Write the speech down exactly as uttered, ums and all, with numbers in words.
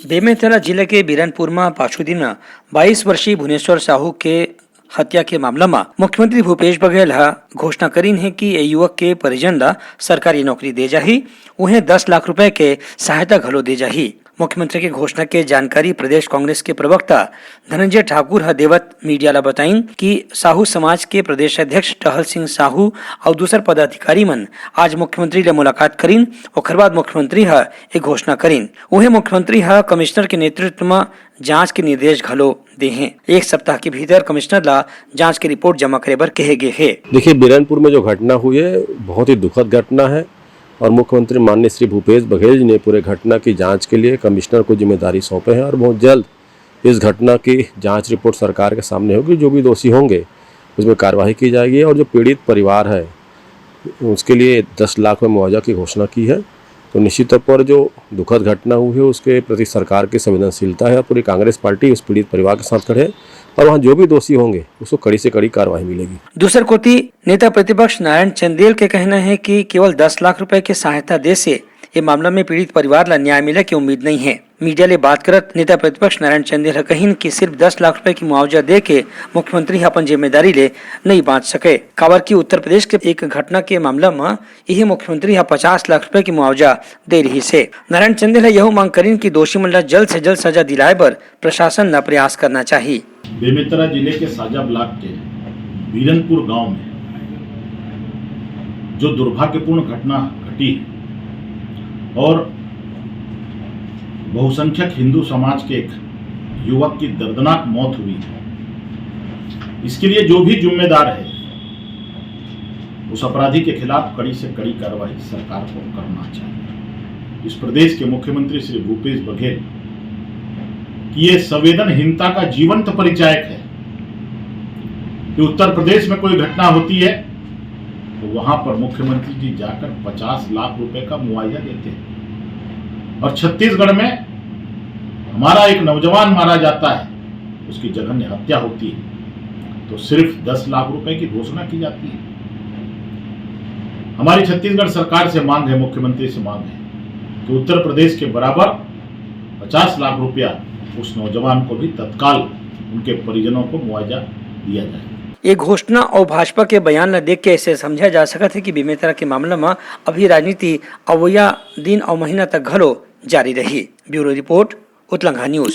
बेमेतरा जिले के बीरनपुर म पाछू दिन म बाईस वर्षीय भुवनेश्वर साहू के हत्या के मामला म मुख्यमंत्री भूपेश बघेल ह घोषणा करिन हे कि ए युवक के परिजन ल सरकारी नौकरी दे जाही, उहें दस लाख रुपए के सहायता घलो दे जाही। मुख्यमंत्री के घोषणा के जानकारी प्रदेश कांग्रेस के प्रवक्ता धनंजय ठाकुर ह देवत मीडिया ल बताइन कि साहू समाज के प्रदेश अध्यक्ष टहल सिंह साहू अउ दूसर पदाधिकारी मन आज मुख्यमंत्री ले मुलाकात करिन। ओखर बाद मुख्यमंत्री ह ए घोषणा करिन। उहें मुख्यमंत्री ह कमिश्नर के नेतृत्व म जांच के निर्देश घलो दे हें। एक सप्ताह के भीतर कमिश्नर ला जांच के रिपोर्ट जमा करे बर कहे गे हे। देखिए, बीरनपुर में जो घटना हुई है, बहुत ही दुखद घटना है और मुख्यमंत्री माननीय श्री भूपेश बघेल जी ने पूरे घटना की जांच के लिए कमिश्नर को जिम्मेदारी सौंपे हैं और बहुत जल्द इस घटना की जांच रिपोर्ट सरकार के सामने होगी। जो भी दोषी होंगे, उसमें कार्रवाई की जाएगी और जो पीड़ित परिवार है, उसके लिए दस लाख में मुआवजा की घोषणा की है। तो निश्चित तौर पर जो दुखद घटना हुई है, उसके प्रति सरकार की संवेदनशीलता है और पूरी कांग्रेस पार्टी उस पीड़ित परिवार के साथ खड़े है और वहाँ जो भी दोषी होंगे, उसको कड़ी से कड़ी कार्रवाई मिलेगी। दूसर कोति, नेता प्रतिपक्ष नारायण चंदेल के कहना है कि केवल दस लाख रुपए के सहायता दे से ये मामला में पीड़ित परिवार ला न्याय मिले के उम्मीद नहीं है। मीडिया ले बात करत नेता प्रतिपक्ष नारायण चंदेल ह कहिन कि सिर्फ दस लाख रुपए के मुआवजा दे के मुख्यमंत्री ह अपन जिम्मेदारी ले नइ बांच सके, काबर कि उत्तर प्रदेश के एक घटना के मामला म इही मुख्यमंत्री ह पचास लाख रुपए के मुआवजा दे रिहिस हे। नारायण चंदेल ह यहू मांग करिन कि दोषी मन ला जल्द से जल्द सजा दिलाए बर प्रशासन ला प्रयास करना चाही। बेमेतरा जिले के साजा ब्लॉक के बीरनपुर गांव में जो दुर्भाग्यपूर्ण घटना घटी है और बहुसंख्यक हिंदू समाज के एक युवक की दर्दनाक मौत हुई है, इसके लिए जो भी जिम्मेदार है, उस अपराधी के खिलाफ कड़ी से कड़ी कार्रवाई सरकार को करना चाहिए। इस प्रदेश के मुख्यमंत्री श्री भूपेश बघेल की ये संवेदनहीनता का जीवंत परिचायक है कि उत्तर प्रदेश में कोई घटना होती है तो वहां पर मुख्यमंत्री जी जाकर पचास लाख रुपए का मुआवजा देते हैं और छत्तीसगढ़ में हमारा एक नौजवान मारा जाता है, उसकी जघन्य हत्या होती है तो सिर्फ दस लाख रुपए की घोषणा की जाती है। हमारी छत्तीसगढ़ सरकार से मांग है, मुख्यमंत्री से मांग है कि उत्तर प्रदेश के बराबर पचास लाख रुपया उस नौजवान को भी तत्काल उनके परिजनों को मुआवजा दिया जाए। ये घोषणा और भाजपा के बयान ल देख के ऐसे समझा जा सकत है कि बेमेतरा के मामला म अभी राजनीति अवइया दिन और महीना तक घलो जारी रही। Bureau report, Utlangha news.